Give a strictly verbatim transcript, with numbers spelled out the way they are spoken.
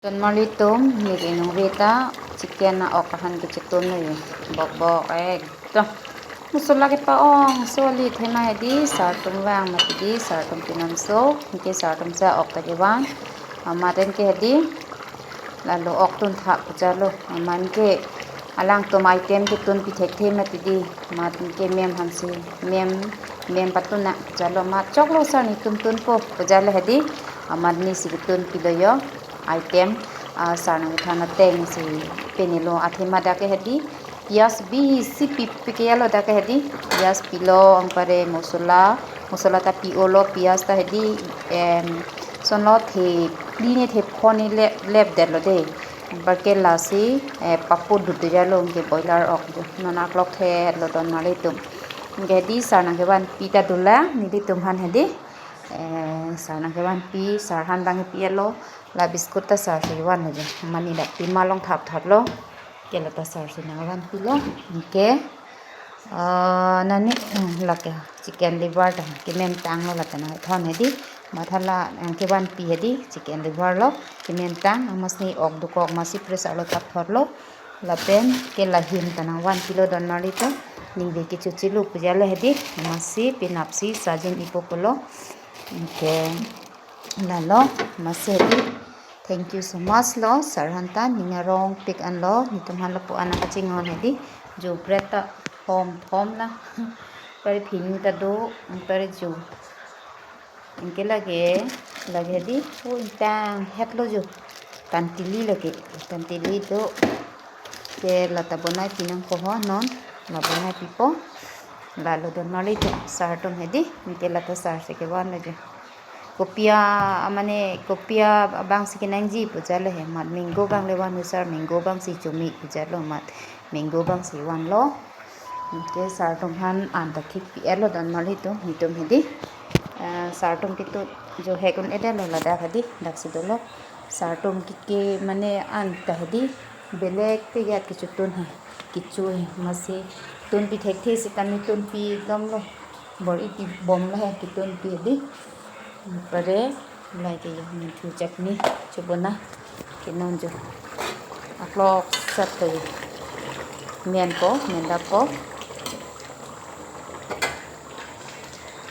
Ton marli atum, neli nung veta chicken a-ok ahan kechetun noi. Bok bok ekdom. Masala kepa-ong, so ali thema hedi, sar atum vang mati di, sar atum pinam so, anke sar atum sa ok ta kevan. Amat anke hedi, lalo ok tun thap jalo, amat anke alangtum item ketun pi thekthe mati di, amat anke mem hansi, mem, mem patun na jalo, amat choklo sar netum tunpo, jalo hedi, amat neli si ketun pilo yo item, ah, sar nangkethan ateng si penelo. Athema dak ke hedi, piyaj bisi pi, pi ke alo dak ke hedi, piyaj pilo, anpare masala, masala ta pi-olo, piyaj ta hedi, em, sonlo the, phli ne the pho ne lep, lep detlo de. Anparke lasi, eh, papo dut jalo anke boiler ok jo. Non aklok the lo ton marli atum. Anke hedi sar nangkevan pi ta dolang, nelitum aphan hedi. Eh, sar nangkevan pi, sar aphan bang pi alo, la biscuit ta sar si vanlo jo. Mane dak pima long thap thap lo. Ke la ta sar si nangvan pilo. Anke, ah, nani, hmm, lake chicken liver ta kemem tanglo, la ta nangthon hedi. Amat hala, eh, kevan pi hedi chicken liver lo, kemem tang, amatsi ok dokok, amatsi pressure lo thap thot lo. Lapen ke la him ta nangvan pilo ton marli atum. Ningve kecho chelo pu jalo hedi, amatsi penapsi sajin ipo pulo. Anke lalo, amatsi hedi. Thank you so much lo, sar aphan ta, ning arong pik anlo, netum aphan lapu-an nangkachinghon hedi. Jo bread ta hom hom na. Pare phini ta do, pare jo. Anke lake, lake hedi, o ingtang hetlo jo. Tantili lake, tantili do. Ke la ta bonai pi nangpo ho non, la bonai pipo. Lalo ton marli atum, sar atum hedi, anke la ta sar si kevanlo jo. Kopi a, mane kopi abang si kenangji pu jalo he, amat mango abang le van sar, mango abang si chumi pu jalo, amat mango abang si vanlo. Anke sar atum aphan an ta thik pi-etlo ton marli atum, netum hedi. Eh, sar atum ketun jo hek un-edetlo ladak hedi, dak si dolo. Sar atum ke, ke mane an ta hedi, belek piyat kechetun he, kecho he, amatsi tun pi thekthe sitame tun pi damlo. Bor-i pibomlo he ketun pi hedi. Anpare lake yo, minthu chutney chobona ke non jo. Aklok sat to yo. Men ko, men dap ko.